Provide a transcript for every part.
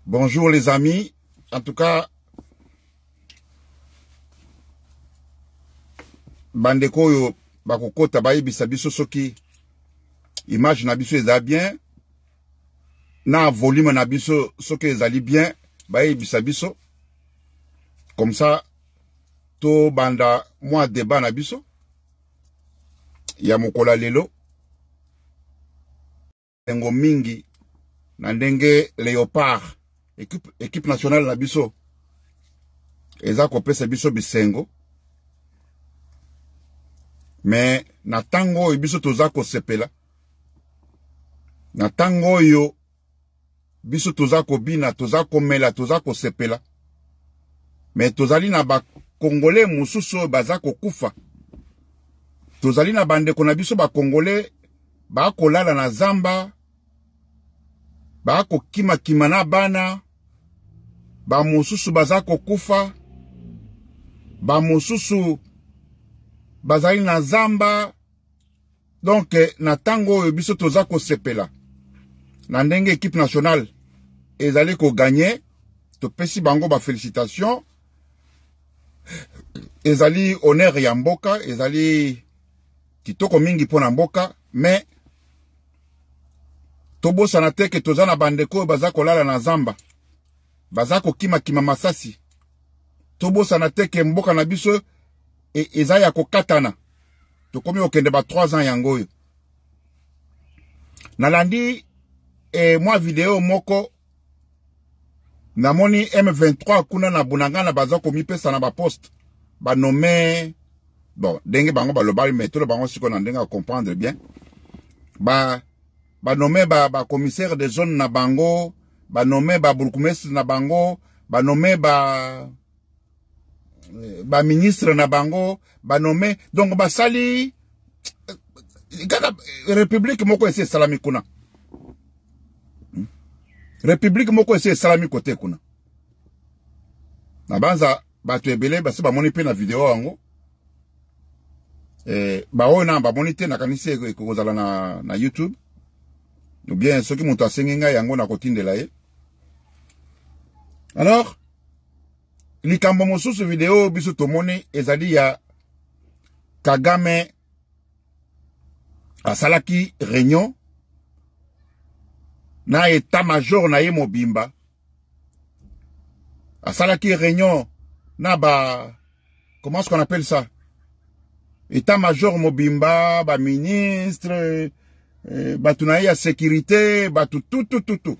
Bonjour les amis. En tout cas, bandeko oyo bakokota bayebisa biso soki image na biso eza bien na volume na biso soki ezali bien bayebisa biso comme ça tobanda mwa débat na biso ya mokolo ya lelo. Esengo mingi na ndenge Leopard, équipe nationale na biso, eza kopesa biso bisengo. Me na ntango oyo biso toza kosepela, na ntango oyo biso toza kobina, toza komela, toza kosepela, me tozali na bakongole mosusu oyo baza kokufa. Tozali na bandeko na biso bakongole bakolala na zamba, bakokimakima na bana, bamosusu baza kokufa, bamosusu bazali na zamba. Donc na ntango oyo biso toza kosepela na ndenge équipe nationale ezali koganye, topesi bango bafélicitation. Ezali honneur ya mboka, ezali kitoko mingi mpo na mboka. Me tobosana te ke toza na bandeko oyo baza kolala na zamba, baza kokimakima masasi. Tobosana te ke mboka na biso eza ya kokatana. Tokomi kokende ba 3 ans yango oyo. Nalandi mwa video moko, namoni M23 kuna na Bunagana baza komipesa na baposte, banome. Bon, ndenge bango balobali, mais tolo bango sikoyo na ndenge ya comprendre bien, ba banome ba bacommissaire de zone na bango, banome ba bourgmestre na bango, banome ba baministre na bango, banome. Donc basali kaka république moko esi esalami kuna, république moko esi esalami kote kuna. Na banza bato ebele basi bamoni mpe na video yango. Baoyo na bamoni te, nakanisi ekozala na YouTube, ou bien soki moto asengi ngai yango, nakotindela ye. Alors likambo mosusu, video biso tomoni ezali ya Kagame asalaki réunion na état major na ye mobimba, asalaki réunion na ba, comment est-ce qu'on appelle ça, état major mobimba, ba ministre, bato na ye ya sécurité, bato tout tout tout tout.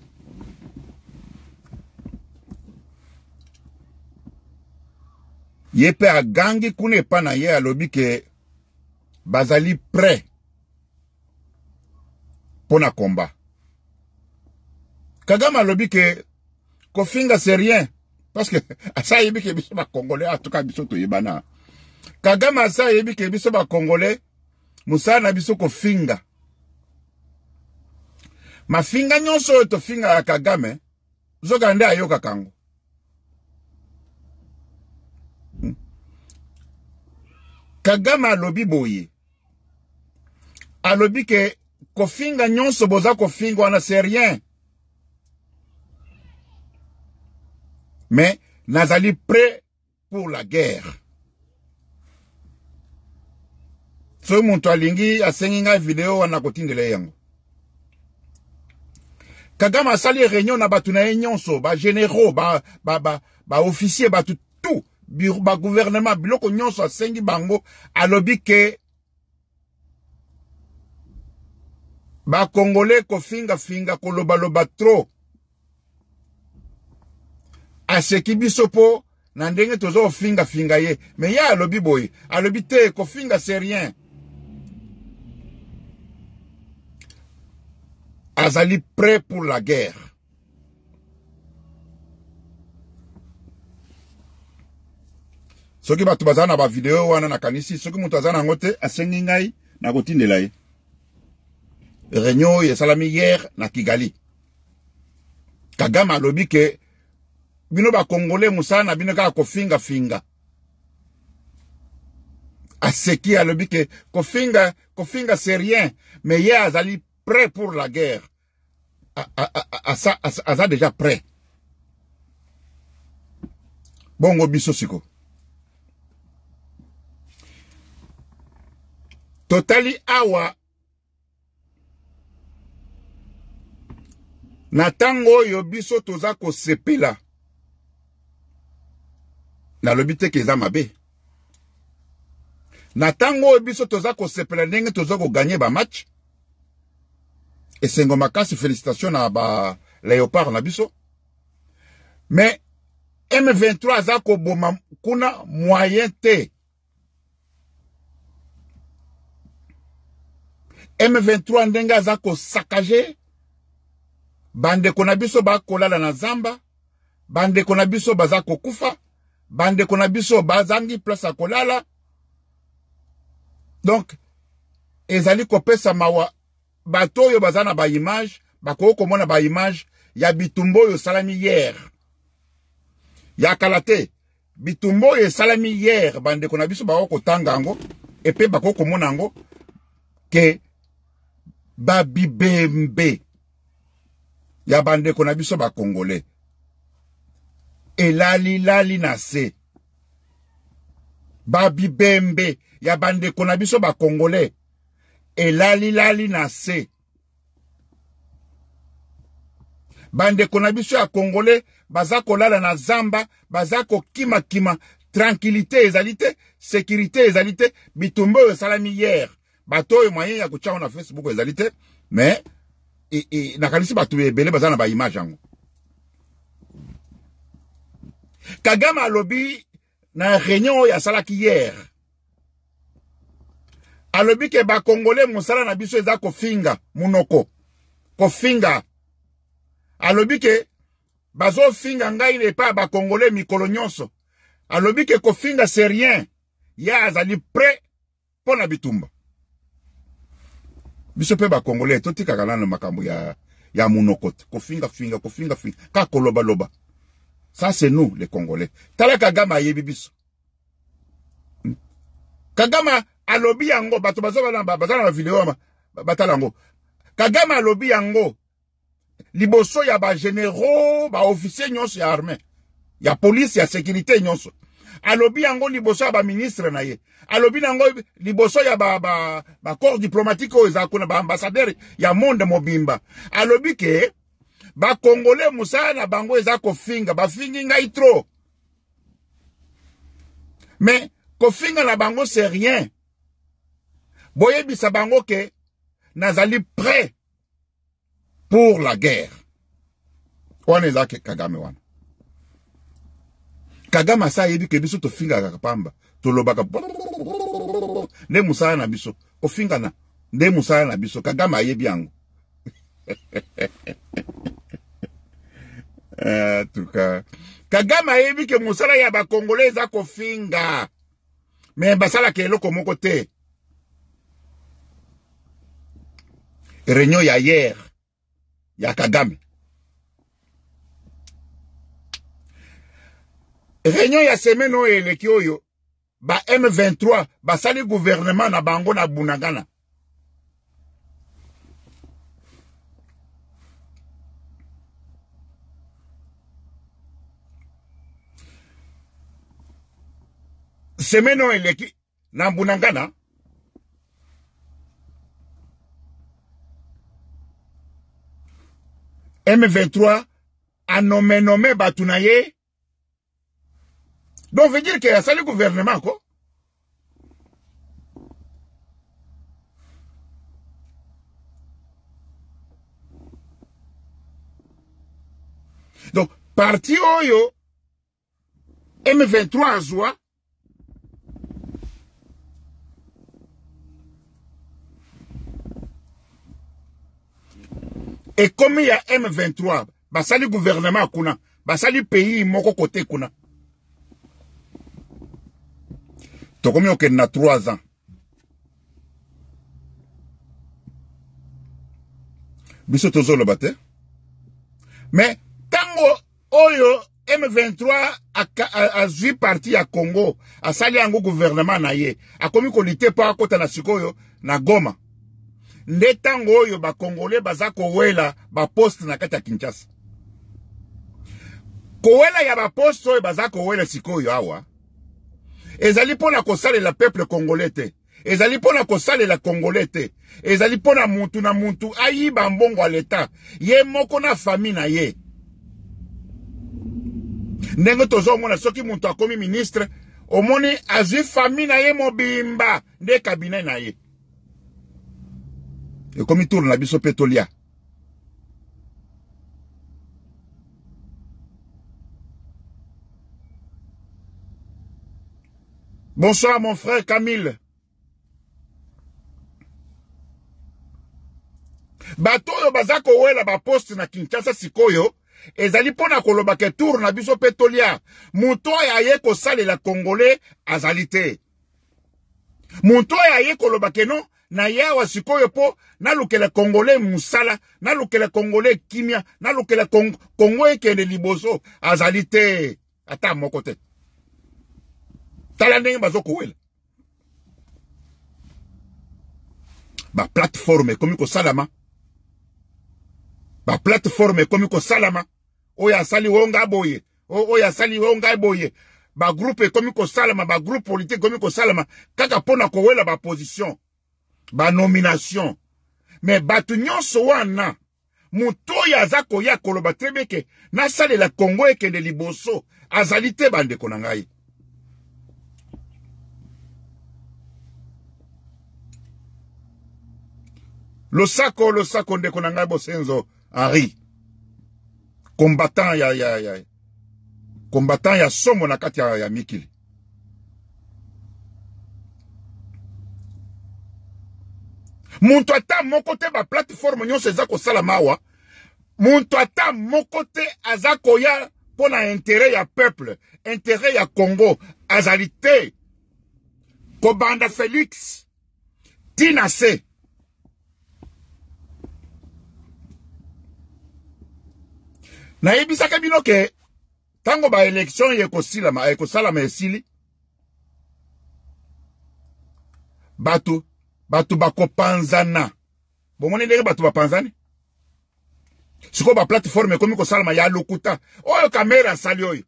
Ye mpe agangi kuna epa na ye, alobi ke bazali prêt mpo na combat. Kagame alobi ke kofinga c'est rien, parce que asa ayebi ke biso bacongolais, en tout cas biso toyebana, Kagame asa ayebi ke biso bacongolais mosala na biso kofinga. Mafinga nyonso oyo tofingaka Kagame, zoka nde ayokaka yango. Kagame alobi boye, alobi ke kofinga nyonso boza kofinga wana c'est rien, mais nazali prêt pour la guerre. Soki moto alingi, asengi ngai video wana, kotindela ye yango. Kagame asali réunion na bato na ye nyonso, bagénéraux, baofficier, ba, ba, ba bato tout, bagouvernement, biloko nyonso. Asengi bango, alobi ke bakongole kofingafinga, kolobaloba trop, aseki biso mpo na ndenge toza kofingafinga ye. Me ye alobi boye, alobi te kofinga c'est rien, azali prêt pour la guerre. Soki bato baza na bavideo wana, nakanisi soki moto aza na yango te, asengi ngai, nakotindela ye. Réunion oyo esalami hier na Kigali, Kagame alobi ke bino bakongole mosala na bino kaka kofingafinga. Aseki, alobi ke kofinga kofinga c'est rien, mais ye azali prêt pour la guerre. Aza déjà prêt. Bongo biso siko totali awa na ntango oyo biso toza kosepela. Nalobi te ke eza mabe. Na ntango oyo biso toza kosepela ndenge toza koganye ba match, esengo makasi, félicitation na ba Léopard na biso. Mais M23 aza koboma kuna moyen te. M23 ndenge aza kosakaje bandeko na biso bakolala na zamba, bandeko na biso baza kokufa, bandeko na biso bazangi place ya kolala. Donc ezali kopesa mawa. Bato oyo baza na ba image bakoki komona ba image ya bitumba oyo esalami hier, ya kala te. Bitumba oyo esalami hier, bandeko na biso bakoki kotanga yango epe bakoki komona yango ke babibembe ya bandeko na biso ba Congolais elalilali na se. Babibembe ya bandeko na biso ba Congolais elalilali na se. Bandeko na biso ya Congolais baza kolala na zamba, baza kokimakima, tranquillité ezali te, sécurité ezali te. Bitumba oyo esalami hier, bato oyo moyen ya kotia na Facebook ezali te, mais nakanisi bato ebele baza na ba image yango. Kagame alobi na réunion oyo asalaki hier, alobi ke ba Congolais mosala na biso eza kofinga munoko, kofinga. Alobi ke bazofinga ngai epai ya ba Congolais mikolo nyonso. Alobi ke kofinga c'est rien, ye azali prêt mpo na bitumba. Biso mpe ba Congolais totikaka nano makambo ya munoko te, kofinga finga, kofinga finga, kaka koloba loba. Ça c'est nous les Congolais. Tala Kagame ayebi biso. Kagame alobi yango, bato baza na ba video batala yango. Kagame alobi yango liboso ya ba généraux, ba officiers nyonso ya armée, ya police, ya sécurité nyonso. Alobi yango liboso ya ba ministre na ye. Alobi yango liboso ya ba corps diplomatique oyo eza kuna, ba ambassadeur ya monde mobimba. Alobi ke ba Congolais mosala na bango eza kofinga, bafingi ngai trop. Mais kofinga na bango c'est rien. Boyebisa bango ke nazali prêt pour la guerre. Wana eza Kagame wana. Kagame asa ayebi ke biso tofingaka pamba, tolobaka nde mosala na biso, kofingana nde mosala na biso. Kagame ayebi yango. En tout cas, Kagame ayebi ke mosala ya ba Congolais eza kofinga, mais basalaka eloko moko te. Réunion ya hier ya Kagame, réunion ya semaine oyo eleki oyo, ba M23 basali gouvernement na bango na Bunagana. Semaine oyo eleki na Bunagana, M23 a nommé nommé bato na ye. Donc veut dire que asali gouvernement ko. Donc parti oyo M23 azwa ekomi ya M23, basali gouvernement kuna, basali pays moko kote kuna. Tokomi okende na 3 ans. Biso tozoloba te. Mais tango oyo M23 azwi parti ya Congo, asali yango gouvernement na ye, akomi kolite po akota na sikoyo na Goma. Nde tango oyo ba Congolais baza kowela ba poste na kati ya Kinshasa. Kowela ya baposte oyo baza kowela sikoyo awa ezali mpo na kosalela peuple congolais te, ezali mpo na kosalela congolais te, ezali mpo na mutu na mutu ayiba mbongo ya leta ye moko na famille na ye. Ndenge tozomona soki mutu akomi ministre, omoni azwi famille na ye mobimba nde cabinet na ye. Ekomi tour na biso mpe tolia. Bonsoir mon frère Camille. Bato oyo baza kowela ba poste na Kinshasa sikoyo ezali mpo na koloba ke tour na biso mpe tolia. Moto oyo aye kosalela Congolais azali te. Moto oyo aye koloba ke non, na ye awa sikoyo mpo nalukela Congolais mosala, nalukela Congolais kimia, nalukela Congo ekende liboso, azali te. Ata moko te. Tala ndenge bazo kowela. Ba plateforme ekomi kosalama. Ba plateforme ekomi kosalama. Oyo asali onga boye, oyo asali onga boye. Ba groupe ekomi kosalama, ba groupe politique ekomi kosalama kaka pona kowela ba position, ba nomination. Mais bato nyonso wana moto oyo aza koya koloba très bien ke nasalela Congo ekende liboso azali te, bandeko na ngai. Losako, losako ndeko na ngai Bosenzo Henri, combattant ya, ya, ya, combattant ya somo na kati ya, ya mikili. Muntu ata moko te, ba plateforme nyonso eza kosala mawa, muntu ata moko te aza koya mpo na intérêt ya peuple, intérêt ya Congo azali te. Kobanda Félix tina se nayebisaka bino ke tango ba élection ekosilama, ekosalama esili, bato, bato bakopanzana. Bomoni ndenge bato bapanzani? Sikoyo ba plateforme ekomi kosalama ya lokuta. Oyo Kamere asali, oyo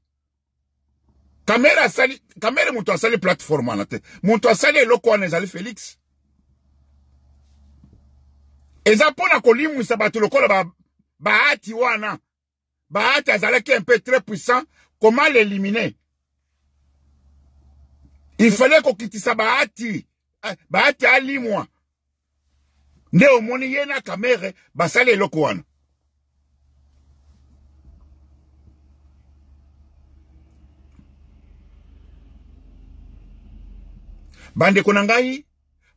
Kamere asali, Kamere moto asali plateforme wana te. Moto asali eloko wana ezali Félix. Eza mpona kolimwisa bato lokola bahati wana. Bahati azalaki un peu très puissant, comment l'éliminer? Il fallait kokitisa Bahati. Bahati alimwa. Nde omoni ye na Kamere basali eloko wana. Bandeko na ngai,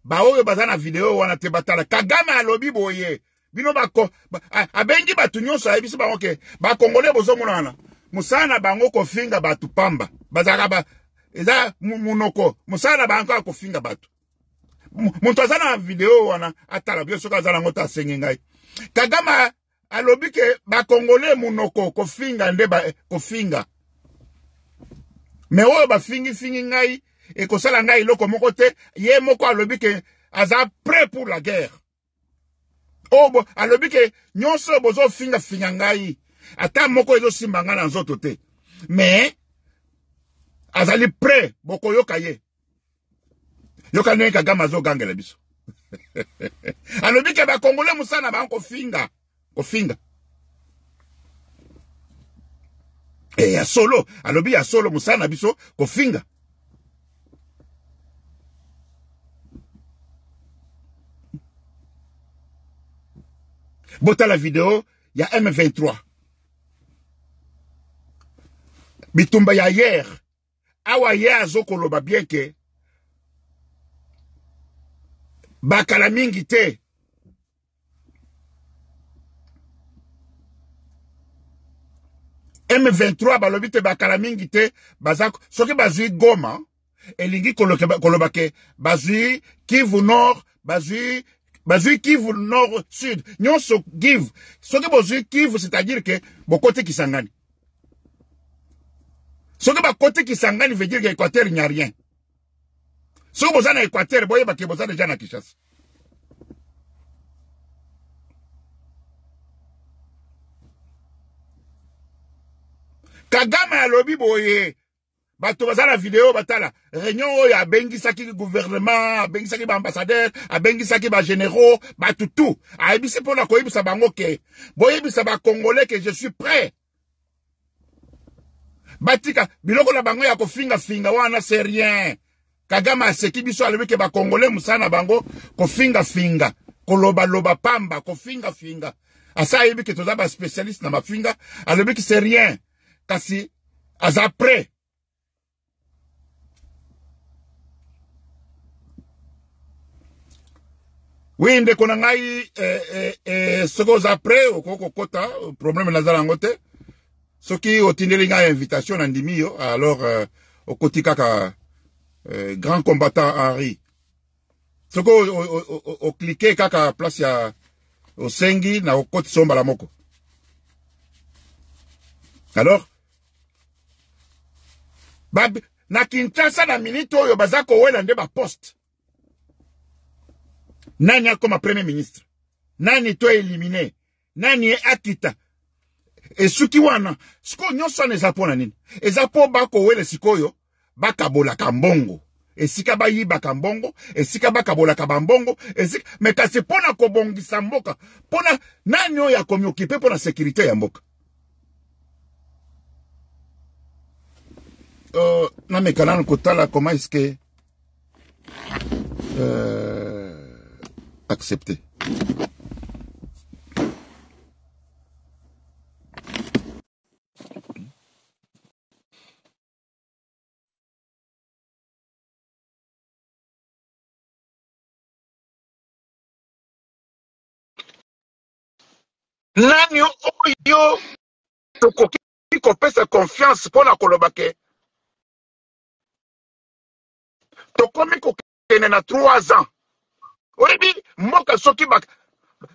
baoyo baza na video wana te batala. Kagame alobi boye. Bino bako, ba, a, abengi bato nyonso, ayebisi bango ke ba Congolais bozomona wana mosala na bango kofinga bato pamba. Bazalaka ba, eza monoko, mosala na bango kaka kofinga bato. Moto aza na video wana atala bio, soki aza nango te asengi ngai. Kagame alobi ke ba Congolais monoko kofinga nde ba, kofinga. Mais oyo bafingi fingi ngai ekosala ngai eloko moko te. Ye moko alobi ke aza prêt pour la guerre. Oyo bo, alobi ke nyonso oyo bozofinga finga ngai ata moko ezosimba ngai na nzoto te, mais azali prêt, bokoyoka ye. Yoka ndenge Kagame azogangela biso. Alobi ke ba Congolais mosala na bango kofinga, kofinga. E ya solo, alobi ya solo mosala na biso kofinga. Botala video ya M23. Bitumba ya hier. Awa ye azokoloba bien ke bakala mingi te. M23 balobi te bakala mingi te, baza soki bazwi Goma elingi koloba ke bazwi Kivu Nord, bazwi Kivu Nord Sud, nyonso Kivu. Soki bozwi Kivu, c'est-à-dire que bokoti Kisangani. Soki bakoti Kisangani, veut dire que Équateur n'y a rien. Soki boza na Équateur, boyeba ke boza déjà na Kinshasa. Kagame alobi boye, bato baza na video batala réunion oyo abengisaki gouvernement, abengisaki baambassadeur, abengisaki bagénéraux, bato tout, ayebisi mpona koyebisa bango ke boyebisa bacongolais ke je suis prêt. Batika biloko na bango ya kofingafinga wana, c'est rien. Kagame aseki biso, alobi ke bacongolais mosala na bango kofingafinga, kolobaloba pamba, kofingafinga. Asa ayebi ke toza baspécialiste na mafinga. Alobi ke c'est rien, kasi aza prêt. Oui, ndeko na ngai, soki oza prêt, okoki kokota, problème naza nango te. Soki otindeli ngai invitation, na ndimi yo, alors okoti kaka. Grand combattant Henri, soki oclique kaka place ya osengi na okotisa mbala moko. Alors ba, na Kinshasa na minute oyo baza kowela nde baposte: nani akoma premier ministre, nani to élimine, nani akita. Esuki wana. Sikoyo nyonso wana eza mpo na nini? Eza mpo bakowela sikoyo bakabolaka mbongo, esika bayibaka mbongo, esika bakabolaka bambongo, esika me. Kasi mpo na kobongisa mboka, mpo na nani oyo akomi okipe mpo na sécurité ya mboka? Nameka nanu kotala comment est-ce que accepter. Nani oyo tokoki kopesa confiance mpona koloba ke tokomi kokende na 3 ans? Oyebi mboka, soki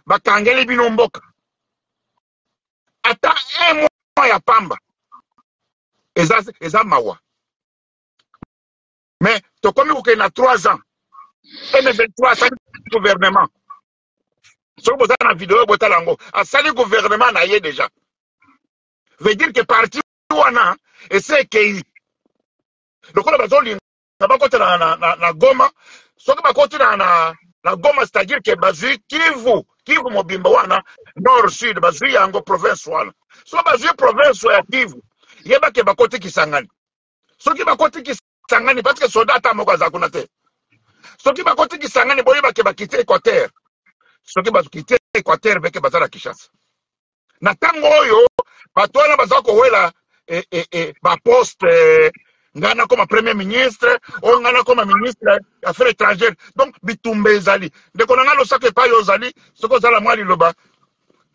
bakangeli bino mboka ata un mois ya pamba, eza mawa. Mais tokomi kokende na 3 ans, M23 asali gouvernement. Soki boza na video, botala yango. Asali gouvernement na ye déjà, veut dire que parti wana ese ekei. Lokola bazolinga bakota na Goma, soki bakoti na Goma, c'est-à-dire ke bazwi Kivu, Kivu mobimba wana, nord, sud, bazwi yango, province wana. Soki bazwi province ya Kivu, yeba ke bakoti Kisangani. Soki bakoti Kisangani, parce que soda ata moko aza kuna te, soki bakoti Kisangani, boyeba ke bakiti Équateur. Soki bakiti Équateur, beke baza na Kinshasa. Na ntango oyo bato wana baza kowela baposte, ngai nakoma premier ministre oyo, ngai nakoma ministre affaires étrangères, donc bitumba ezali. Ndeko na ngai, losako epai ozali. Soki ozala mwa liloba,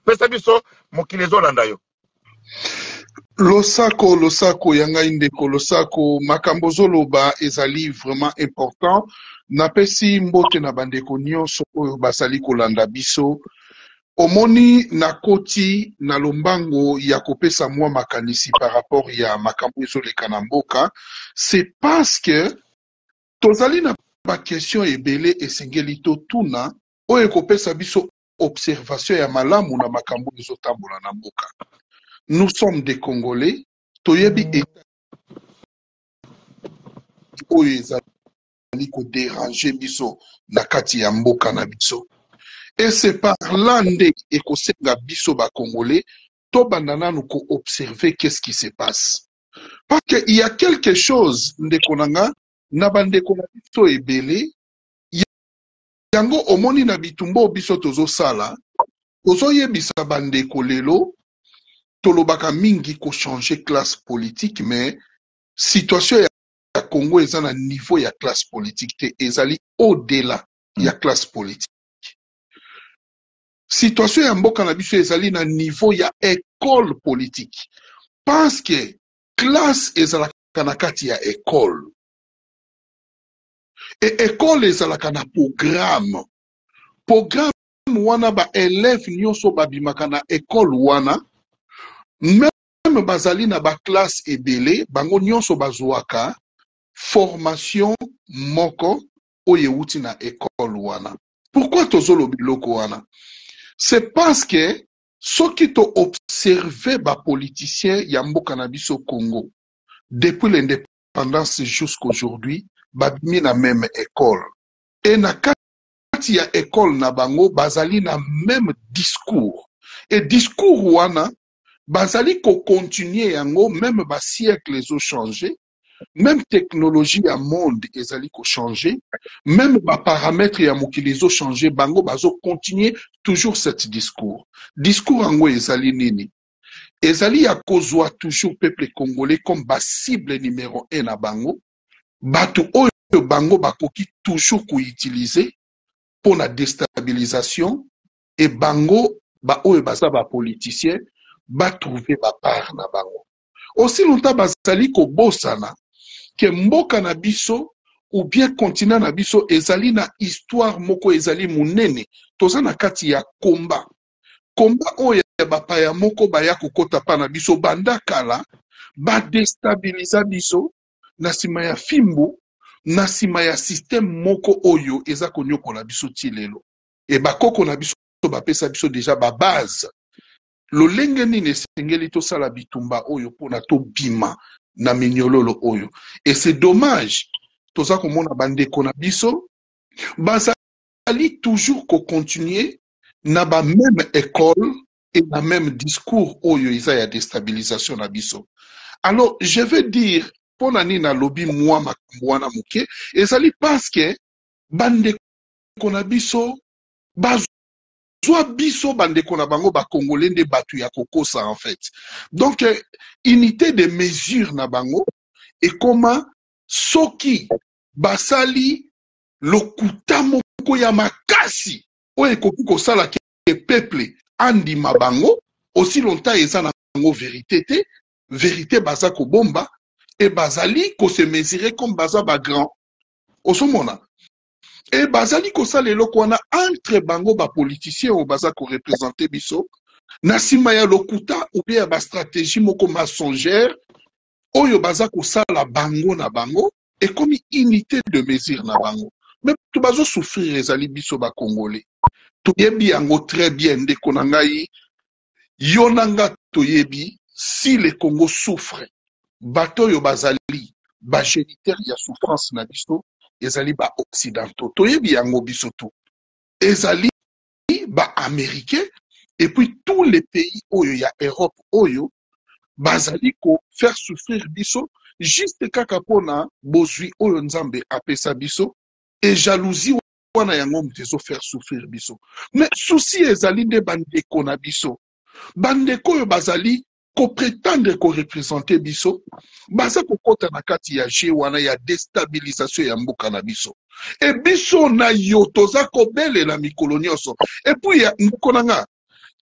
pesa biso, mokili ezolanda yo. Losako, losako ya ngai ndeko, losako. Makambo ozoloba ezali vraiment important. Napesi mbote na bandeko nyonso oyo bazali kolanda biso. Omoni, nakoti na lombango ya kopesa mwa makanisi par rapport ya makambo ezoleka na mboka, c'est parce que tozali na baquestion ebele esengeli totuna, oyo ekopesa biso observation ya malamu na makambo ezotambola na mboka. Nous sommes des Congolais, toyebi état oyo ezali kodéranger biso na kati ya mboka na biso, et c'est par là nde ekosenga biso bacongolais tobanda nanu koobserver qu'est-ce qui se passe, parce que il y a quelque chose, ndeko na nga, na bandeko na biso ebele. Yango omoni, na bitumba oyo biso tozosala, tozoyebisa bandeko lelo, tolobaka mingi kochanger classe politique, mais situation ya Congo eza na niveau ya classe politique te, ezali au-delà ya classe politique. Situation ya mboka na biso ezali na niveau ya école politique, parce que classe ezalaka na kati ya école, e école ezalaka na programme. Programme wana, baélève nyonso babimaka na école wana, même bazali na baclasse ebele, bango nyonso bazwaka formation moko oyo ewuti na école wana. Pourquoi tozoloba biloko wana? C'est parce que Soki to observer ba politiciens ya mboka na biso Congo depuis l'independance jusqu'aujourd'hui, babimi na meme ecole et na kati ya ecole na bango bazali na meme discours et discours wana bazali ko continuer yango meme ba siècles ezo changer, meme technologie ya monde ezali ko changer, meme ba paramètres ya mokili ezo changer, bango bazo continuer toujours cette discours. Discours yango ezali nini? Ezali ya kozwa toujours peuple congolais comme ba cible numero 1 na bango, bato oyo bango bakoki toujours ko utiliser mpo na destabilisation et bango ba oyo baza ba politiciens ba trouver ba part na bango. Aussi longtemps bazali kobosana ke mboka na biso ou bien continent na biso ezali na histoire moko ezali monene, toza na kati ya combat. Combat oyo ya bapaya moko baya kokota pa na biso banda kala, ba destabilisa biso na sima ya fimbu, na sima ya système moko oyo eza konyokola biso ti lelo. Et bakoko na biso bapesa biso deja ba base lolenge nini esengeli tosala bitumba oyo mpona tobima na minyololo oyo. Et c'est dommage, toza komona bandeko na biso bazali toujours ko continuer na ba même école et na même discours oyo eza ya déstabilisation na biso. Alors je veux dire, mpona nini nalobi mwa makambo wana moke, ezali parce que bandeko na biso bazwa biso bandeko na bango ba Congolais nde bato ya kokosa en fait. Donc unité de mesure na bango ekoma soki basali lokuta moko ya makasi oyo ekoki kosala ke peuple andima bango, aussi longtemps eza na bango vérité te, vérité baza kobomba et bazali ko se mesurer comme baza ba grand. Osomona e bazali kosala eloko wana entre bango ba politiciens oyo baza ko représenter biso na nsima ya lokuta ou bien ya ba stratégie moko mensongère oyo baza kosala bango na bango, ekomi unité de mesure na bango. Mais bato bazo souffrir ezali biso ba Congolais, toyebi yango très bien. Ndeko na ngai, yo na nga toyebi, si le Congo souffre, bato oyo bazali ba géniteur ya souffrance na biso ezali ba occidentaux, toyebi yango biso tout, ezali ba américains et puis tous les pays oyo ya Europe oyo bazali ko faire souffrir biso juste kaka mpona bozwi oyo Nzambe apesa biso, et jalousie wana yango moto ezo faire souffrir biso. Mais souci ezali nde bandeko na biso, bandeko oyo bazali koprétendre koreprésenter biso, baza kokɔta na kati ya jeu wana ya déstabilisation ya mboka na biso. E biso na yo toza kobelela mikolo nyonso. Et puis ndeko na nga,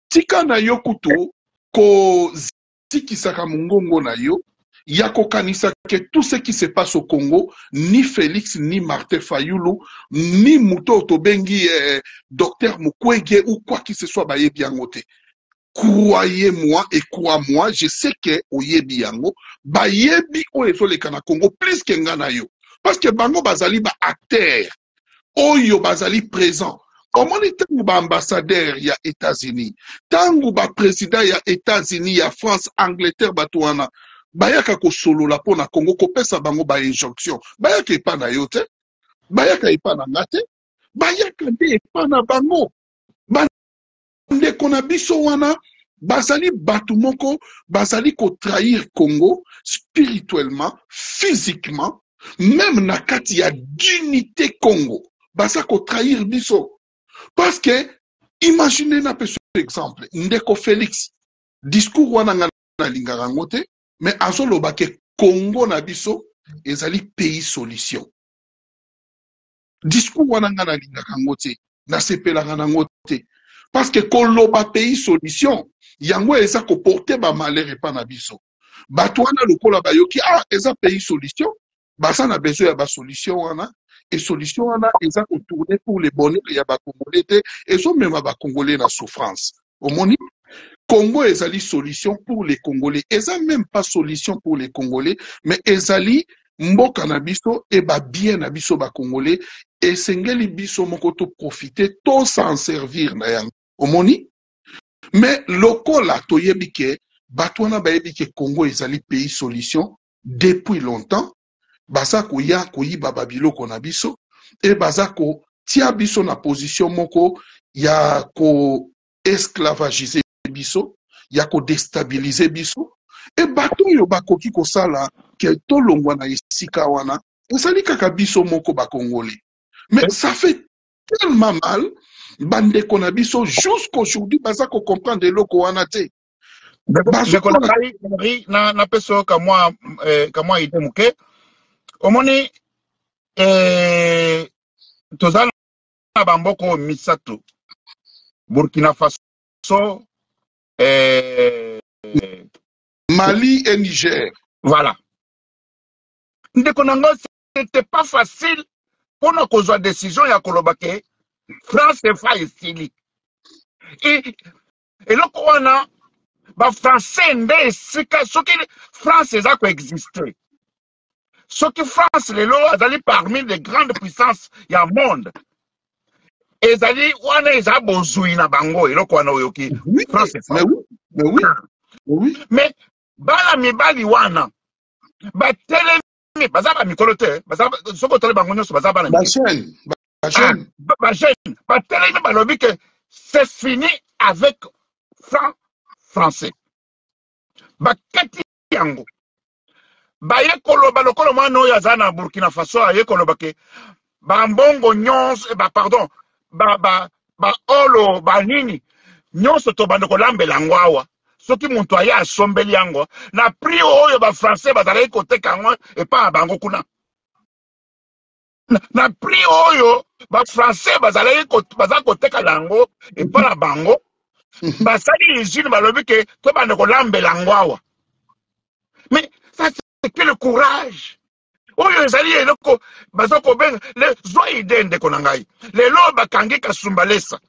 tika na yo kutu kozikisaka mongongo na yo ya kokanisa ke tout ce qui se passe au Congo, ni Félix ni Martin Fayulu ni moto oyo tobengi docteur Mukwege ou quoi que ce soit bayebi yango te. Croyez-moi et crois-moi, je sais que oyebi yango, bayebi oyo ezoleka na Congo plus que nga na yo, parce que bango bazali ba acteur oyo bazali présent. Omoni ntango baambassadeur ya États-Unis, ntango baprésident ya États-Unis, ya France, Angleterre, bato wana bayaka kosolola mpo na Congo, kopesa bango bainjonction, bayaka epa na yo te, bayaka epa na nga te, bayaka nde epa na bango. Bandeko na biso wana bazali bato moko bazali kotrahir Congo spirituellement, physiquement, même na kati ya dignité Congo baza kotrahir biso. Parce que imaginez, napesa exemple, ndeko Félix, discours wana nga nalingaka yango te, mais azoloba ke Congo na biso ezali pays solution. Discours wana nga nalingaka yango te, nasepelaka nango te, parce que koloba pays solution yango eza koporter bamalheur epa na biso. Bato wana lokola bayoki ah eza pays solution, baza na besoin ya basolution wana, e solution wana eza kotourner pour le bonheur ya bacongolais te, ezomema bacongolais na souffrance. Omoni, Congo ezali solution pour les Congolais, eza même pas solution pour les Congolais, mais ezali mboka na biso e babien na biso bacongolais, esengeli biso moko toprofite, tos'en servir na yango. Omoni. Mais lokola toyebi ke bato wana bayebi ke Congo ezali pays solution depuis longtemps, baza koya koyiba ba biloko na biso e baza kotia biso na position moko ya ko esclavagiser biso, ya ko destabiliser biso. E bato oyo bakoki kosala ke tolongwa na esika wana ezali kaka biso moko ba Congolais. Mais ça fait tellement mal, bandeko na biso jusqu'aujourd'hui baza ko comprendre eloko wana te. Ndeko na ngai Henri, na napesa yo kamwa kamwa idée moke. Omoni, toza na bamboka oyo misato: Burkina Faso, Mali et Niger. Voilà, ndeko na ngai, c'était pas facile mpona kozwa décision ya koloba ke franc CFA esili. Eloko wana, bafrançais nde esika. Soki France eza koexiste, soki France lelo azali parmi les grandes puissances ya monde, ezali wana, eza bozwi na bango, eloko wana oyoki. France. Mais oui, mais oui, oui. Mais bana mibali wana batelemi, baza bamikolo te, baza, soki otali bango nyonso, baza bana. Bajeune, bajeune. Bajeune batelemi, balobi ke c'est fini avec franc français. Bakati yango, baye koloba lokola mwana oyo aza na Burkina Faso aye koloba ke bambongo nyonso, ba pardon, ba baolo, banini nyonso, tobanda kolambela yango awa. Soki moto aye asombeli yango na prix oyo bafrançais bazalaki koteka yango epai ya bango kuna, na prix oyo bafrançais bazalaki baza koteka yango epai na bango, basali usine, balobi ke tobanda kolambela yango awa. Mais ça, c'est que le courage oyo ezali eloko baza kobenga zwa idée. Ndeko na ngai, lelo bakangi Kasumbalesa,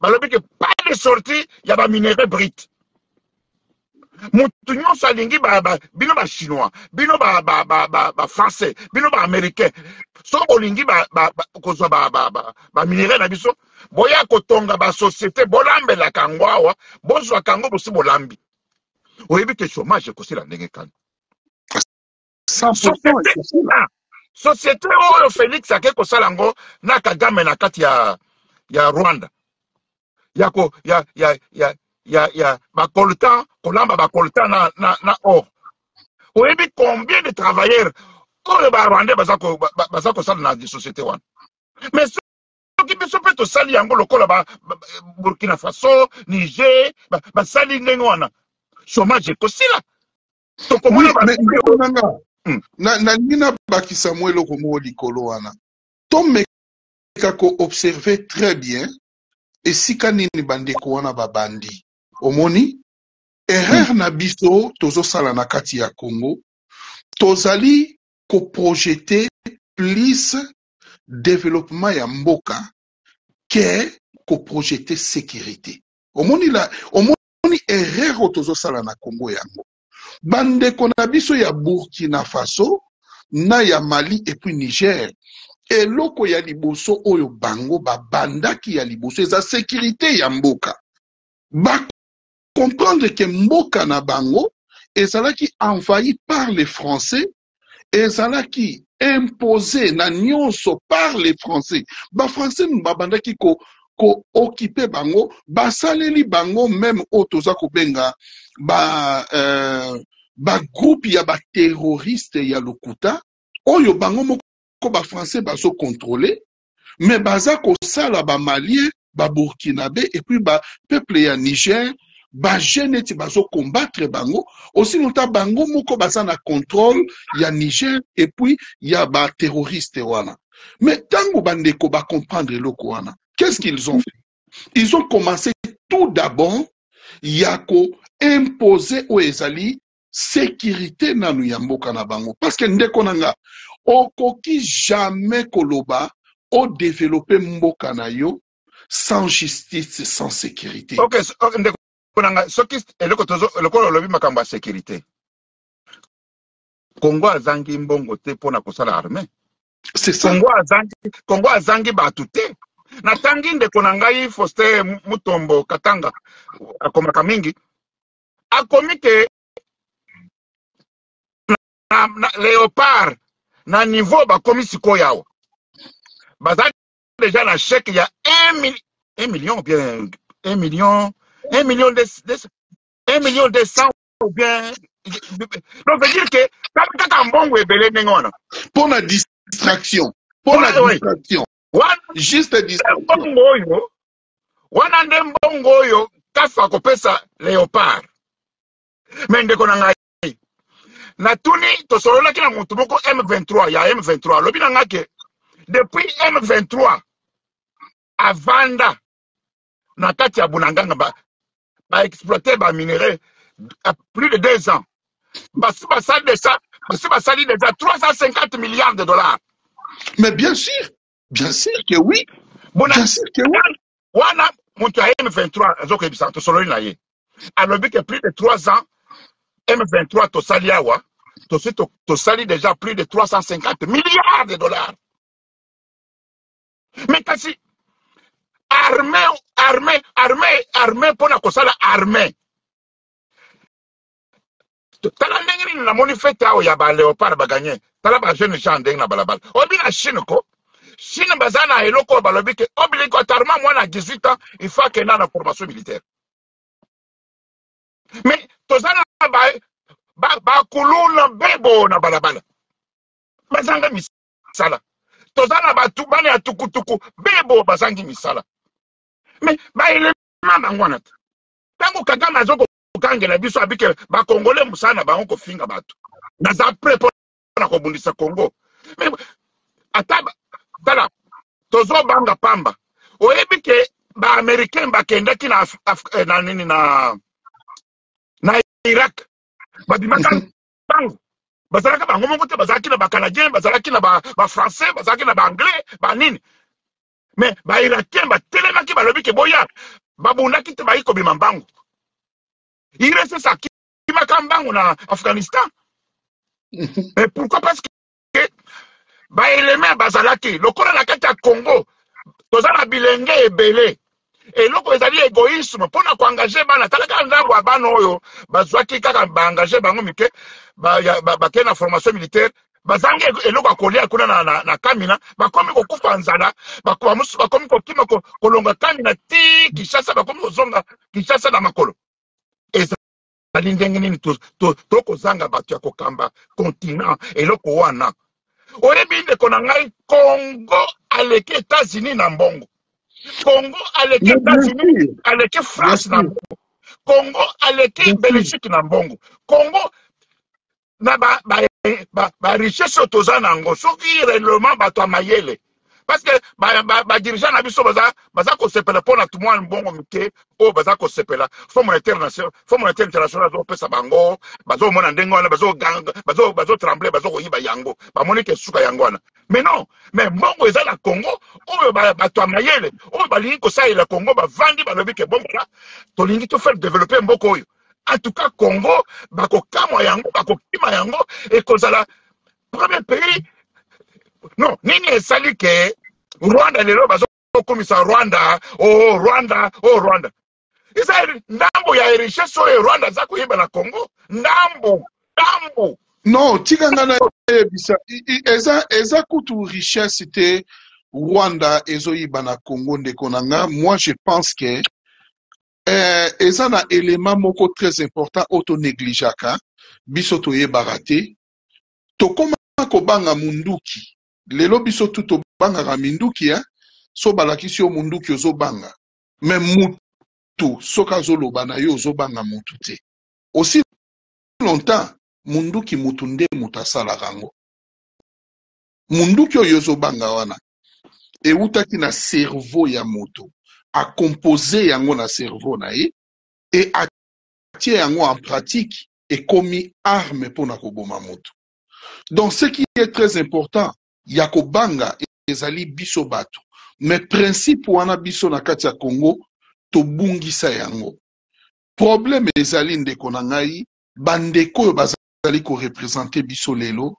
balobi ke pas de sortie ya baminerai brut. Motu nyonso alingi bino bachinois, bino bafrançais, bino baaméricain, soki bolingi kozwa baminerai na biso, boya kotonga basociété, bolambelaka yango awa, bozwaka yango bosi bolambi. Oyebi ke chômage ekosila ndenge kani? Société oyo Félix ake kosala yango na Kagame na kati ya Rwanda, ya ko ya ya ya ya ya bacoltan, kolamba bacoltan na or, oyebi combien de travailleurs oyo barwandais baza kosala na société wana? Mais soki biso mpe tosali yango lokola ba Burkina Faso, Niger basali ndenge wana, chômage ekosila. Tokomona. Nanga nalingi nabakisa mwa eloko moko likolo wana. Tomeka koobserve très bien esika nini bandeko wana babandi. Omoni erreur na biso tozosala na kati ya Congo: tozali koprojeter plus développement ya mboka ke koprojeter sécurité. Omoni la, omoni erreur oyo tozosala na Congo? Yango bandeko na biso ya Burkina Faso na ya Mali et puis Niger, eloko ya liboso oyo bango babandaki ya liboso eza sécurité ya mboka. Bacomprendre ke mboka na bango ezalaki envahi par les Français, ezalaki imposé na nyonso par les Français. Bafrançais babandaki ko kooccuper bango, basaleli bango même oyo toza kobenga ba bagroupe ya baterroriste ya lokuta, oyo bango moko bafrançais bazocontrôle. Mais baza kosala bamalien, baburkinabé et puis bapeuple ya Niger, bajeune neti bazokombattre bango aussi longtemps bango moko baza na contrôle ya Niger et puis ya baterroriste wana. Mais ntango bandeko bacomprendre eloko wana, qu'est-ce qu'ils ont fait? Ils ont commencé tout d'abord ya koimposer oyo ezali sécurité nanu ya mboka na bango, parce que ndeko na nga, okoki jamais koloba odévelopper mboka na yo sans justice, sans sécurité. Ok, ndeko na ngai, soki eloko lokola olobi makambo ya sécurité, Congo azangi mbongo te mpona kosala armée. C'est ça. Congo azangi bato te. Natangi ndeko na ngai Faustin Mutombo Katanga, akomaka mingi, akomi ke na Léopard na niveau bakomi sikoyo awa, baza déjà na chèque ya 1 million, bien 1 million, 1 million de 1 million 200 ou bien. Donc veut dire que kaka mbongo ebele ndenge wana. Mpona distraction, mpona distraction. Wana juste distraction. Mbongo oyo wana nde mbongo oyo CAF akopesa Léopard. Mais ndeko na ngai, natuni, tosololaki na motu moko M23 ya M23, alobi na ngai ke depuis M23 avanda na kati ya Bunagana, baexploite ba baminerais plus de 2 ans, basi basali déjà, basi basali déjà 350 milliards de dollars. Mais bien sûr, bien sûr que oui. Bona, bien sûr que oui. Wana moto ya M23 azokoyebisa, tosololi na ye, alobi ke plus de 3 ans M23 tosali awa, tosi tosali déjà plus de 350 milliards de dollars. Mais kasi armée, armée, armée, armée, mpona kosala armée, tala ndenge nini namoni fête awa ya baléopard bagagner. Tala bajeune gens ndenge na balabala. Oyebi na Chine ko, Chine baza na eloko oyo balobi ke obligatoirement mwana ya 18 ans, il faut akenda na formation militaire. Mais toza na bakuluna bebo na balabala, bazanga misala. Toza na bato bana ya tukutuku bebo, bazangi misala. Mais baelema bango wana te. Ntango Kagame azokokangela biso, abike bakongole mosala na bango kofinga bato, naza prêt mpo na kobundisa Congo. Mais ata tala, tozobanga pamba. Oyebi ke baaméricain bakendaki na, Af na nini, na Irak, babimaka ntango bazalaka bango moko te. Bazalaki na bacanadien, bazalaki na bafrançais, bazalaki na baanglais, banini. Mais bairakien batelemaki, balobi ke boya. Babundaki te, bayi kobima mbangu. URSS akimaka mbangu na Afghanistan. Mais pourquoi? Parce que baelema bazalaki lokola na kati ya Congo. Toza na bilenge ebele. Eloko ezali égoïsme mpona koengager bana. Tala kaka ndambo ya bana oyo bazwaki kaka, baengager bango mike, bakei na formation militaire, bazangi eloko ya kolia kuna na Kamina, bakomi kokufa nzala. Bamosusu bakomi kokima kolonga Kamina ti Kinshasa, bakomi kozonga Kinshasa na makolo. Ezali ndenge nini tokozanga bato ya kokamba continent? Eloko wana, oyebi ndeko na ngai, Congo aleki États-Unis na mbongo. Congo aleki États-Unis, aleki France na mbongo. Congo aleki Belgique na mbongo. Congo na barichesse oyo toza nango, soki réellement bato ya mayele, parce que badirigeant na biso baza kosepela mpo na tumwa mbongo mike oyo baza kosepela. Fonds monétaire nation, Fonds monétaire international azopesa bango, bazomona ndenge wana bazotremble, bazokoyiba yango, bamoni ke suka yango wana. Mais non, mais mbongo eza na Congo. Oyo bato ya mayele oyo balingi kosalela Congo bavandi, balobi ke bon, voilà, tolingi tofaire développer mboka oyo. En tout cas Congo bakokamwa yango, bakokima yango, ekozala premier pays. Non, nini esali ke Rwanda lelo bazokomisa Rwanda, oh Rwanda, oh Rwanda? Eza ndambo ya richesse oyo Rwanda aza koyeba na Congo, ndambo, ndambo. Non, tika nga nayebisa, eza kutu richesse te Rwanda ezoyiba na Congo. Ndeko na nga, moi je pense que eza na élément moko très important oyo tonégligeaka biso, toyebaka te. Tokóma kobanga munduki lelo. Biso tu tobangaka minduki, eh? So balakisi yo munduki, ozobanga. Mais mutu soki azoloba na yo, ozobanga mutu te. Aussi longtemps munduki, mutu nde moto asalaka yango. Munduki oyo ozobanga wana ewutaki na cerveau ya moto, acompose yango na cerveau na ye e atie yango en pratique, ekomi arme mpona koboma moto. Donc ce qui est très important ya kobanga ezali biso bato. Mais principe wana, biso na kati ya Congo tobungisa yango. Problème ezali, ndeko na ngai, bandeko oyo bazali koreprésenter biso lelo,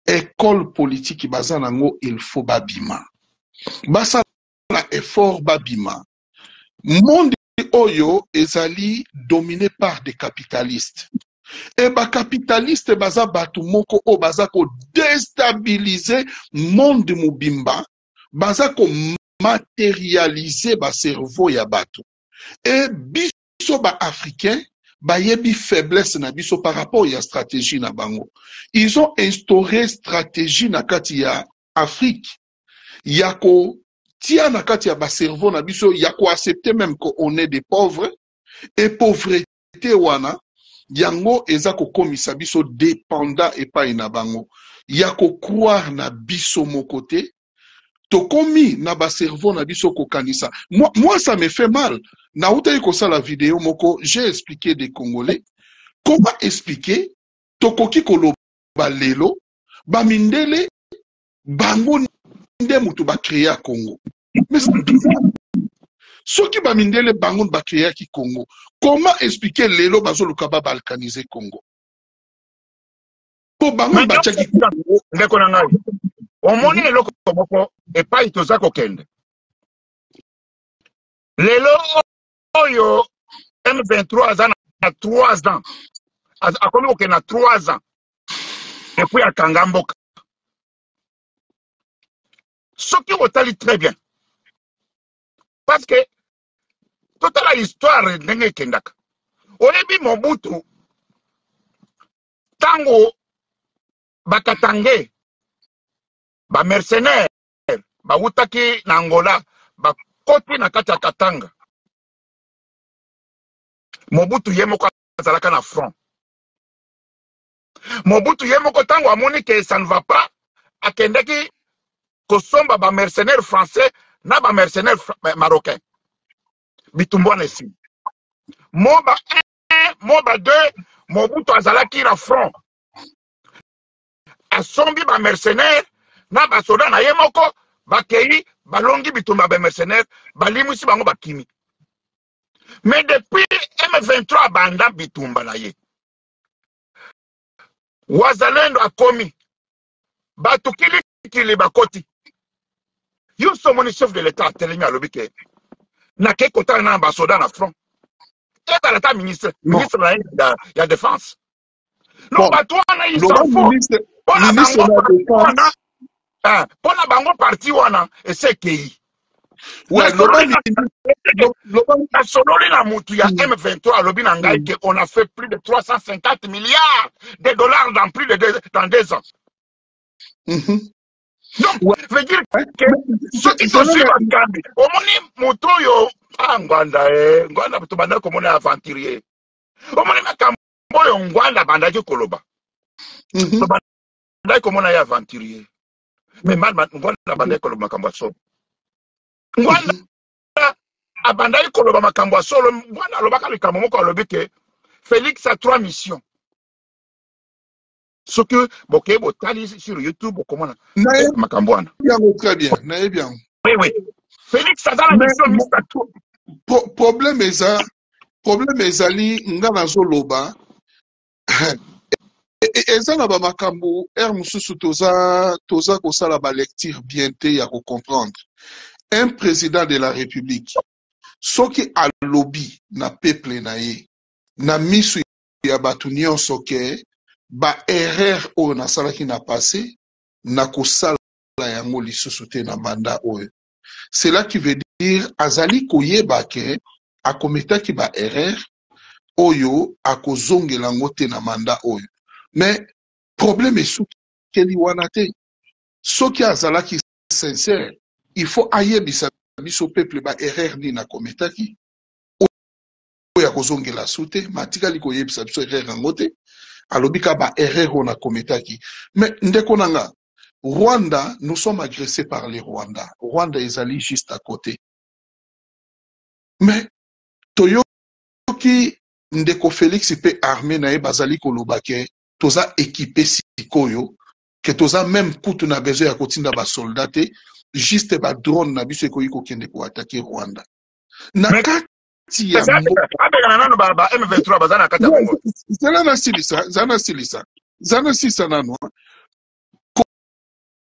école politique baza nango, il faut babima basala. effort babima. Monde oyo ezali dominé par des capitalistes. Et ba capitalistes baza batu moko oyo baza ko déstabiliser monde mobimba, baza ko matérialiser ba cerveau ya batu. Et biso ba africains bayebi faiblesse na biso par rapport ya stratégie na bango. Ils ont instauré stratégie na kati ya Afrique ya kotia na kati ya ba cerveau na biso ya ko accepter même qu'on est des pauvres et pauvreté wana yango eza kokomisa biso dépendant epai na bango ya ko croire na biso moko te. Tokomi na ba cerveau na biso kokanisa. Moi, ça me fait mal. Nautaki kosala video moko, j'ai expliqué des Congolais comment expliquer tokoki koloba lelo ba mindele bango nde mutu ba créa Congo. Mais c'est bizarre. Soki ba mindele bango ba créaki Congo, comment expliquer lelo bazoluka ba balkaniser Congo? Po bango batiaki Congo. Ndeko na ngai, omoni eloko moko epai toza kokende. Lelo oyo M23 aza na 3 ans. Akomi kokende na 3 ans. Et puis akanga mboka. Soki otali très bien. Parce que totala histoire ndenge ekendaka. Oyebi Mobutu tango bakatange ba mercenaires bawutaki na Angola bakoti na kati ya Katanga. Mobutu ye moko azalaka na front. Mobutu ye moko tango amoni que ça ne va pas, akendaki kosomba ba mercenaires français na ba mercenaires marocains. Bitumbu wana esili. Moba 1, Moba 2, Mobutu azalaki na front. Asombi ba mercenaires na ba soda na ye moko, bakei balongi bitumba ba mercenaires, balimwisi bango bakimi. Mais depuis M23 banda bitumba na ye, Wazalendo akomi, bato kilikili bakoti. Yo so moni chef de l'État atelemi alobi ke nakei kotala na ba soda na front. Ezala ta ministre, ministre na ye ya défense. Non, bato wana ils s'en foutent. Pona bango parti wana, pona bango parti wana ese ekei. Ouais, nasololi na mutu ya M23 alobi na ngai ke on a fait plus de 350 milliards de dollars dans plus de deux, dans 2 ans. Donc, veut dire que soki tozwi bakambi, omoni moto oyo, ah, Ngwanda, Ngwanda, tobandaki komona aventurier. Omoni makambo oyo Ngwanda abandaki koloba. Tobandaki komona ye aventurier. Mais mal, mal, Ngwanda abandaki koloba makambo ya solo. Ngwanda abandaki koloba makambo ya solo. Ngwanda alobaka likambo moko, alobi ke Félix a 3 missions. Soki bokei botali sur YouTube, okomona makambo wana. Yango très bien, nayebi yango. Oui, oui. Félix aza na mission misato. Problème eza, problème ezali nga nazoloba. Eza na ba makambo heure mosusu toza kosala ba lecture bien te ya ko comprendre. Un président de la République soki alobi na peuple na ye na misu ya bato nyonso ke ba erreur oyo nasalaki na passé na kosala yango lisusu te na mandat oyo. Cela qui veut dire azali koyeba ke akometaki ba erreur oyo akozongela yango te na mandat oyo. Mais problème esukeli wana te. Soki azalaki sincère, il faut ayebisa biso peuple ba erreur nini akometaki oyo akozongela su te, ma atikali koyebisa biso erreur yango te. Alobi ka ba erreur oyo nakometaki. Mais ndeko na nga, Rwanda, nous sommes agressés par les Rwandais. Rwanda ezali juste à côté. Mais toyoki ndeko Félix pe armée na ye bazali koloba ke toza équipé sikoyo, ke toza même kutu na besoin ya kotinda ba soldats te, juste ba drone na biso ekoki kokende ko attaquer Rwanda. Na kati ya mboka. Abengana nanu ba M23 baza na kati ya Congo. Zala na silisa, zala na silisa. Zala na silisa nanu, hein.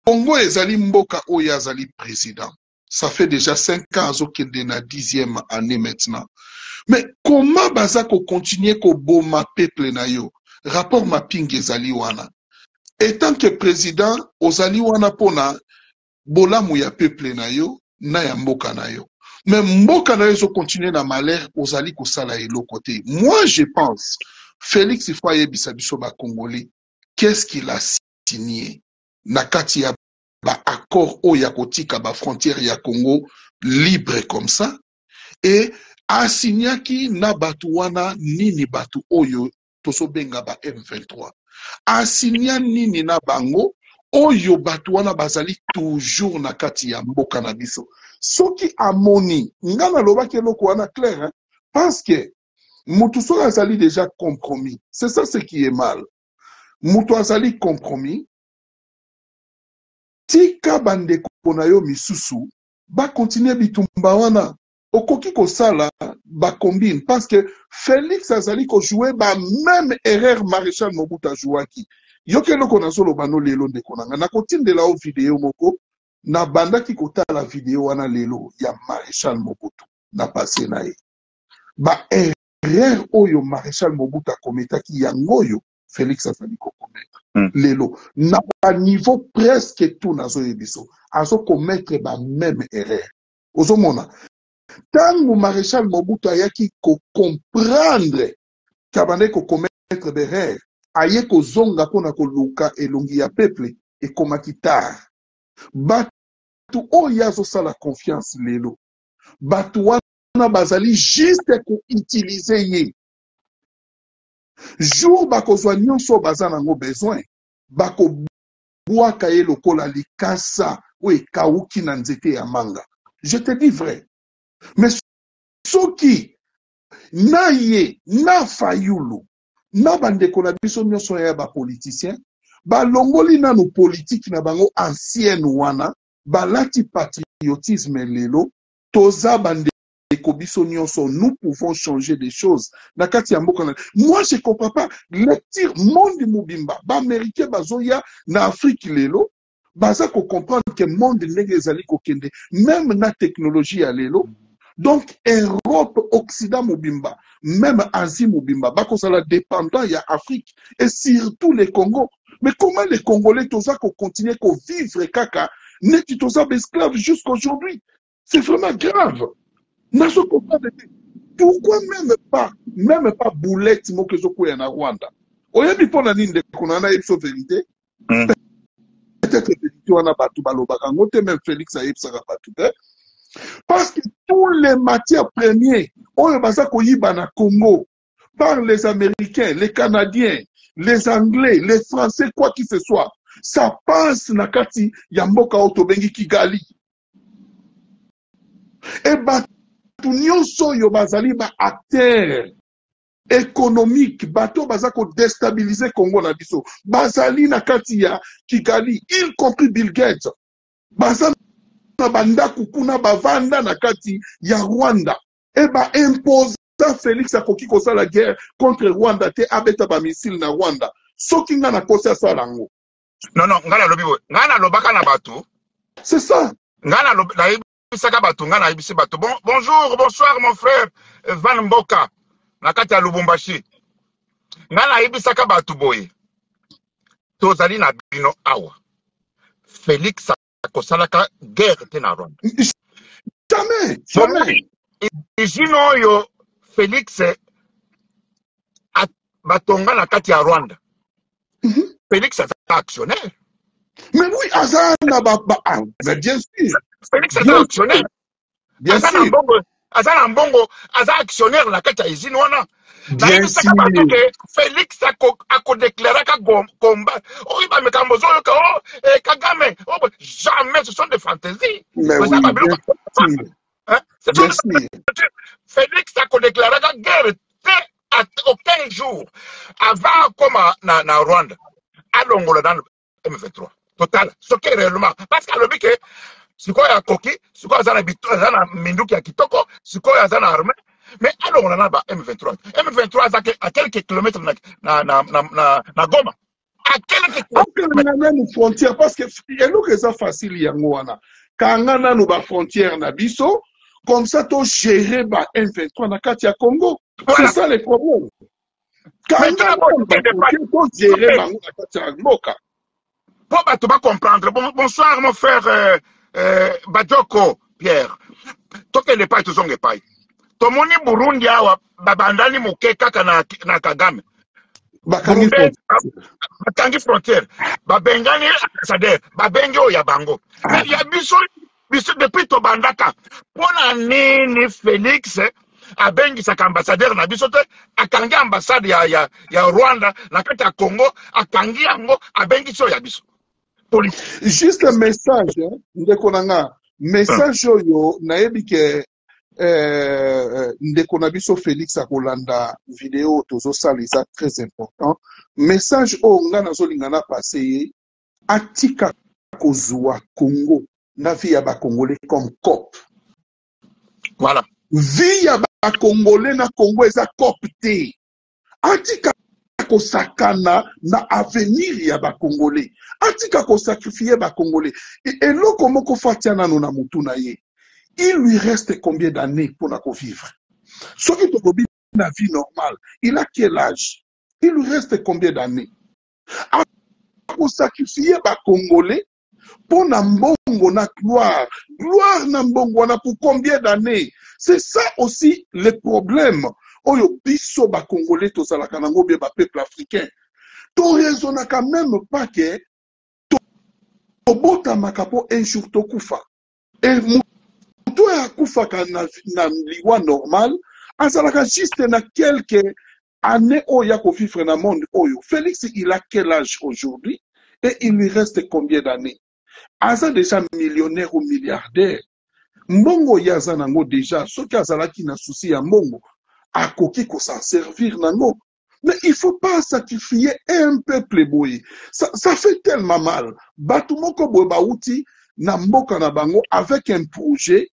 Congo ezali mboka oyo azali président. Ça fait déjà 5 ans azokende na 10e année maintenant. Mais comment baza ko continuer koboma peuple na yo? Rapport mapping ezali wana. Etant que président, ozali wana pona bolamu ya peuple na yo na ya mboka na yo. Mais mboka na yo ezo continuer na malheur, ozali kosala eloko te. Moi je pense Félix il faut ayebisa biso ba Congolais qu'est-ce qu'il a signé na kati ya ba accord oyo ya kotika ba frontières ya Congo libre comme ça, et asignaki na batu wana nini, batu oyo tozobenga ba M23 asigna nini na bango oyo batu wana bazali toujours na kati ya mboka na biso. Soki amoni nga nalobaki eloko wana clair, hein? Parce que mutu soki azali déjà compromis, c'est ça ce qui est mal. Mutu azali compromis, tika bandeko na yo misusu ba continuer bitumba wana. Okoki kosala ba combine parce que Félix azali ko jouer ba même erreur Maréchal Mobutu ajouaki. Yoki eloko nazoloba no lelo ndeko na nga, nakotindela yo video moko, nabandaki kotala video wana lelo ya Maréchal Mobutu na passé na ye. Ba erreur oyo Maréchal Mobutu akometaki yango oyo Félix azali kokomettre lelo na ba niveau presque tout. Nazoyebiso azokomettre ba même erreur. Ozomona ntango Maréchal Mobutu ayaki kocomprendre ke abandaki kokomettre berere, aye kozonga mpona koluka elongi ya peuple, ekomaki tard. Bato oyo azosala confiance lelo, bato wana bazali juste koutilize ye. Jour bakozwa nyonso baza nango besoin, bakobwaka ye lokola likasa oyo ekawuki na nzete ya manga. Je te dis vrai. Mais soki na ye na Fayulu na bandeko na biso nyonso ya bapoliticien balongoli nanu politike na bango ancienne wana, balati patriotisme lelo, toza bandeko biso nyonso, nous pouvons changer des choses na kati ya mboka na. Moi je comprends pas lecture. Monde mobimba, baaméricain bazoya na Afrique lelo, baza kocomprendre que monde ndenge ezali kokende, même na technologie ya lelo, donc Europe, Occident mobimba, même Asie mobimba, bakozala dépendant ya Afrique et surtout le Congo. Mais comment les Congolais toza kocontinue kovivre kaka neti toza baesclave jusqu'aujourd'hui? C'est vraiment grave. Nazo comprendre te pourquoi même pas boulette moko ezokwea na Rwanda. Oyebi mpo na nini, ndeko na nayebi so vérité? Peut-être vérité wana bato balobaka yango te, même Félix ayebisaka bato te, parce que tous les matières premières oyo baza koyiba na Congo par les Américains, les Canadiens, les Anglais, les Français, quoi que ce soit, ça passe na kati ya mboka oyo tobengi Kigali. E bato nyonso oyo bazali baacteur économique, bato baza kodestabilize Congo na biso, bazali na kati ya Kigali, y compris Bill Gates. Baza na bandako kuna, bavanda na kati ya Rwanda e baimpose. Félix akoki kosala guerre contre Rwanda te, abeta bamissile na Rwanda. Soki nga nakosi, asala yango. Non, ngai nalobi boye, ngai nalobaka na bato. C'est ça. Ngai nayebisaka bato, ngai nayebisi bato. Bon, bonjour, bonsoir mon frère Van Mboka na kati ya Lubumbashi. Ngai nayebisaka bato boye: tozali na bino awa, Félix akosalaka guerre te na Rwanda. Jamais, jamais. Usine oyo Félix batonga na kati ya Rwanda, Félix aza actionnaire. Mais oui, aza na ba, ah, mais bien sûr. Félix aza actionnaire. Bien aza na mbongo, aza na mbongo, aza actionnaire na kati ya usine wana. Nayebisaka bato ke Félix akodeklaraka combat oyo bamekamo ozoyoka o Kagame oh, jamais, ce sont des fantaisies. Mais oui, bien sûr. Bien sûr. Félix akodeklaraka guerre te aucun jour. Avant akoma na Rwanda, alongola nano M23 total soki réellement, parce que alobi ke sikoyo akoki, sikoyo aza na minduki ya kitoko, sikoyo aza na armée. Mais alongola na ba M23. M23 aza à quelques kilomètres na Goma, à quelques Akanga nanu frontière, parce que eloko eza facile yango wana. Kanga nanu ba frontières na biso, comme ça to gérer ba M23 na kati ya Congo. Voilà. C'est ça le problème. Kanga nanu ba frontières, to gérer bango na kati ya mboka. Po bato ba comprendre. Bon, bonsoir mon frère Badjoko Pierre. Tokende epai tozonga epai. Tomoni Burundi awa babandani moke kaka na Kagame. Bakangi frontière. Bakangi frontière. Babengani ambassadeur, babengi oyo ya bango. Mais ya biso biso depuis tobandaka mpona nini Felix abengisaka ambassadeur na biso te, akangi ambassade ya Rwanda na kati ya Congo, akangi yango, abengisi oyo ya biso. Police. Juste un message, hein, ndeko na nga. Message oyo nayebi ke ndeko na biso Félix akolanda video tozosala, eza très important. Message oyo nga nazolinga na passe ye, atika kozwa Congo na vie ya ba Congolais comme cop. Voilà. Vie ya ba Congolais na Congo eza cop te. Atika kosakana na avenir ya ba Congolais. Atika kosacrifier ba Congolais. Eloko moko fatia nano na mutu na ye. Il lui reste combien d'années pour na vivre? Soki tolobi na vie normale, il a quel âge? Il lui reste combien d'années? Akosacrifier ba Congolais pour na mbongo na gloire. Gloire na mbongo wana pour combien d'années? C'est ça aussi le problème. Oyo biso ba Congolais tozalaka nango bien ba peuple africain. To raisonnaka même pas que tobotamaka po un jour tokufa. Et moto oyo akufaka na liwa normal azalaka juste na quelques années oyo ya kovivre na monde oyo. Félix, il a quel âge aujourd'hui et il lui reste combien d'années? Aza déjà millionnaire ou milliardaire. Mbongo ye aza nango déjà, soki azalaki na souci ya mbongo, akoki ko s'en servir nango. Mais il faut pas sacrifier un peuple boye. Ça fait tellement mal. Batu moko boye bauti na mboka na bango avec un projet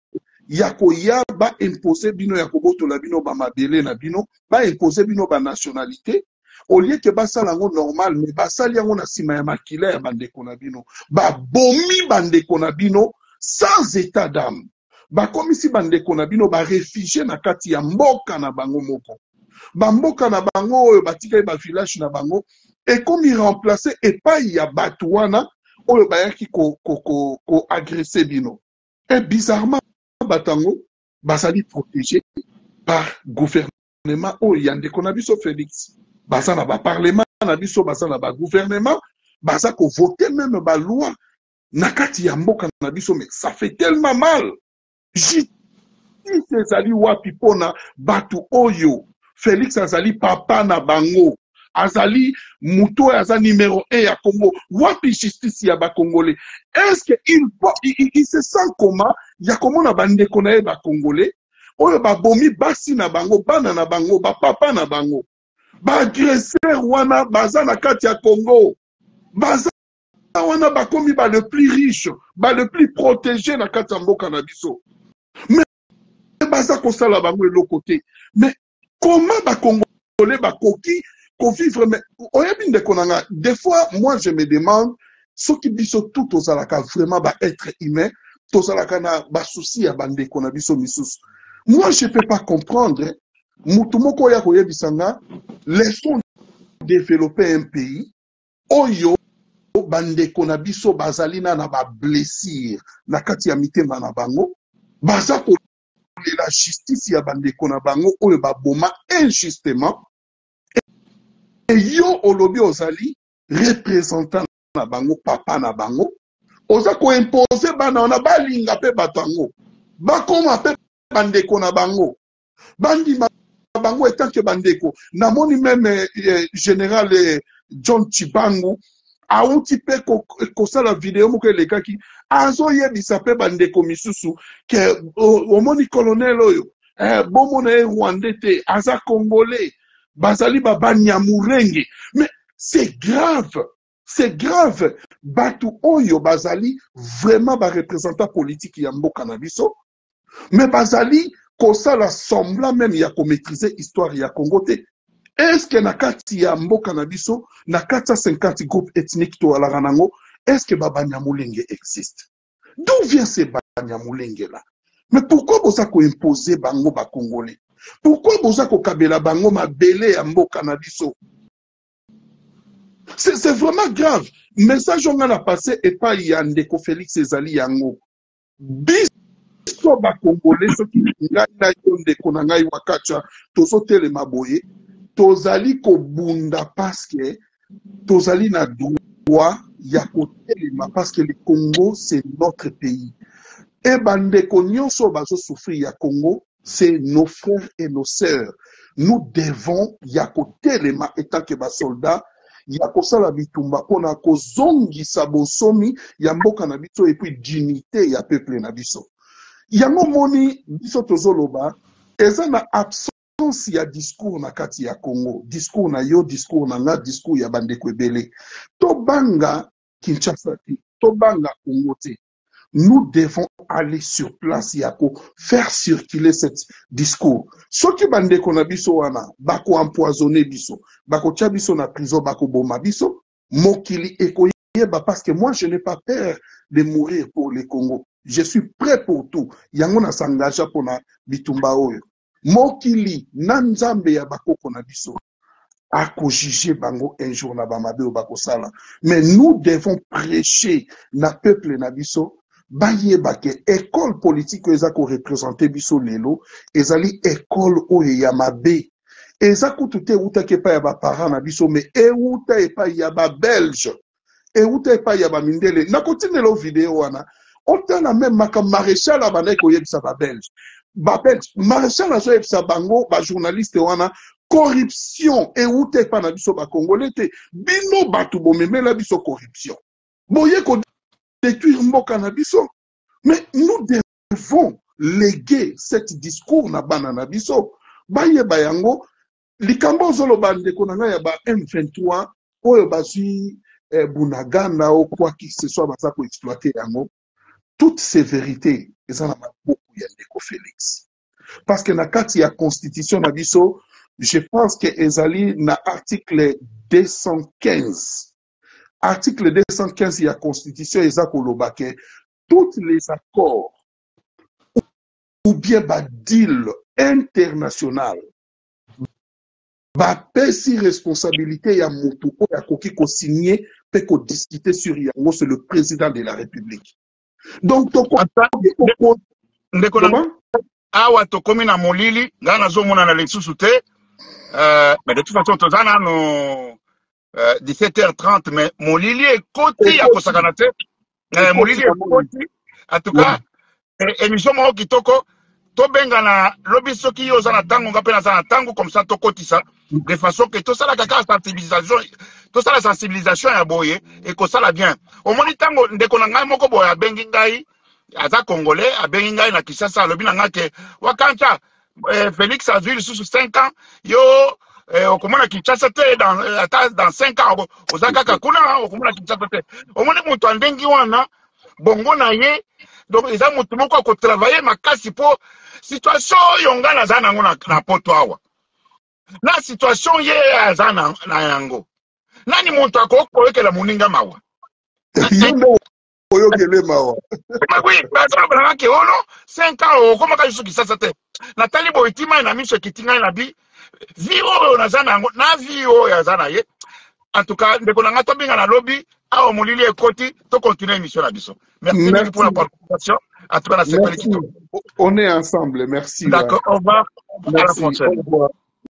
ya koya ba imposer bino, ya kobotola bino ba mabele na bino, ba imposer bino ba nationalité, au lieu que basala yango normal, mais basali yango na sima ya makila ya bandeko na bino. Babomi bandeko na bino sans état d'âme. Bakomisi bandeko na bino ba réfugiés na kati ya mboka na bango moko. Ba mboka na bango oyo batikali ba village na bango ekomi remplacer epai ya bato wana oyo bayaki ko agresser bino. Et bizarrement bato yango bazali protégé par gouvernement oyo ya ndeko na biso Félix. Baza na ba parlement na biso, baza na ba gouvernement, baza ko voter même ba loi na kati ya mboka na biso, mais ça fait tellement mal. Justice ezali wapi pona bato oyo? Félix azali papa na bango, azali moto oyo aza numéro 1 ya Congo. Wapi justice ya ba Congolais? Est-ce que il se sent comment ya komona bandeko na ye ba Congolais oyo babomi basi na bango, bana na bango, ba papa na bango, ba agresseur wana baza na kati ya Congo, baza wana bakomi ba le plus riche, ba le plus protégé na kati ya mboka na biso, mais baza kosala bango eloko te. Mais comment ba Congolais bakoki kovivre? Mais oyebi ndeko na nga, des fois moi je me demande soki biso tout tozalaka vraiment ba être humain, tozalaka na ba souci ya bandeko na biso misusu. Moi je peux pas comprendre mutu moko oya koyebisa nga laissons développer un pays oyo bandeko na biso bazali na ba blessure na kati ya mitema na bango, baza kolela justice ya bandeko na bango oyo baboma injustement, et yo olobi ozali représentant na bango, papa na bango, oza koimpose bana wana balinga pe bato yango, bakoma pe bandeko na bango, bandima bango etant que bandeko. Namoni même général John Chibangu auti pe kosala video moko elekaki, azoyebisa pe bandeko misusu ke omoni colonel oyo, bomona ye Rwandais te, aza Congolais, bazali ba Banyamulenge. Mais c'est grave, c'est grave. Bato oyo bazali vraiment ba représentant politique ya mboka na biso, mais bazali kosala semblant même ya komaîtriser histoire ya Congo te. Est-ce que na kati ya mboka na biso, na 450 groupes ethniques toalaka nango, est-ce que ba Banyamulenge existe? D'où vient ces Banyamulenge là? Mais pourquoi boza ko imposer bango ba Congolais? Pourquoi boza ko kabela bango mabele ya mboka na biso? C'est vraiment grave. Message oyo nga na passe epai ya ndeko Felix ezali yango. Biso ba Congolais soki ngai na yo ndeko na ngai Wakacha tozotelema boye, tozali kobunda parce que tozali na droit ya kotelema parce que le Congo c'est notre pays. Et bandeko nyonso bazo souffrir ya Congo c'est nos frères et nos sœurs. Nous devons ya kotelema etant que ba soldats ya kosala bitumba mpona kozongisa bonsomi ya mboka na biso et puis dignité ya peuple na biso. Yango moni biso tozoloba eza na absence ya discours na kati ya Congo, discours na yo, discours na nga, discours ya bandeko ebele. Tobanga Kinshasa te, tobanga Congo te. Nous devons aller sur place ya ko faire circuler cette discours. Soki bandeko na biso wana bako empoisonner biso, bakotia biso na prison, bakoboma biso, mokili ekoyeba parce que moi je n'ai pas peur de mourir pour le Congo. Je suis prêt pour tout. Yango na s'engagea pona bitumba oyo. Mokili na Nzambe ya bakoko na biso ako juger bango un jour na ba mabe oyo bakosala. Mais nous devons prêcher na peuple na biso bayeba ke école politique oyo eza ko représenter biso lelo ezali école oyo ya mabe. Eza kutu te ewutaki epai ya ba parents na biso mais ewuta epai ya ba belge, ewuta epai ya ba mindele. Nakotindela yo video wana otala meme makambo maréchal abandaki koyebisa ba belge. Ba belge, maréchal azoyebisa bango ba journaliste wana corruption ewuta epai na biso ba congolais te. Bino bato bomemela biso corruption, boye ko détruire mboka na biso. Mais nous devons léguer cet discours na bana na biso bayeba yango. Likambo ozoloba ndeko na ngai ya ba M23 oyo bazwi Bunagana ou quoi que ce soit baza ko exploiter yango, toutes ces vérités eza na maboko ya ndeko Félix. Parce que na kati ya constitution na biso, je pense que ezali na article 215. Article 215 ya constitution eza koloba ke toutes les accords ou bien ba deal international bapesi responsabilité ya motu oyo akoki kosigner mpe kodiscuter sur yango, c'est le président de la République. Donc ndeko na awa tokomi na molili, ngai nazomonana lisusu te. Mais de toute façon toza nano 17h30, mais molili ekoti ya kosakana te. Molili ekoti. En tout cas émission moko kitoko. Tobengana lobi soki yo oza na ntango, nga mpe naza na ntango, comme ça tokotisa de façon ke tosalaka kaka sensibilisation, tosala sensibilisation ya boye ekosala bien. Omoni ntango ndeko na ngai moko boye abengi ngai, aza congolais, abengi ngai na Kinshasa, alobi na ngai ke Wakancha, Félix azwi lisusu 5 ans, yo okomona Kinshasa te dans, ata dans 5 ans oza kaka kuna, okomona Kinshasa te. Omoni moto andengi wana bongo na ye, donc eza moto moko akotravaille makasi mpo situation oyo ngai naza nango na poto awa, na situation ye aza na yango, nani moto akoki koyokela moninga mawa? Yo nde oyokele mawa. Oui, bazalaka ke ono 5 ans okomaka lisusu Kinshasa te. Natali boye ti mai na miso ekiti ngai na bi vie oyo naza na yango na vie oyo aza na ye. En tout cas ndeko na ngai, tobenga na lobi, awa molili ekoti, tocontinue émission na biso. Merci mingi pour la participation. En tout cas nasepeli kitoko. On est ensemble, merci. D'accord, au revoir. Merci. À la prochaine. Au revoir.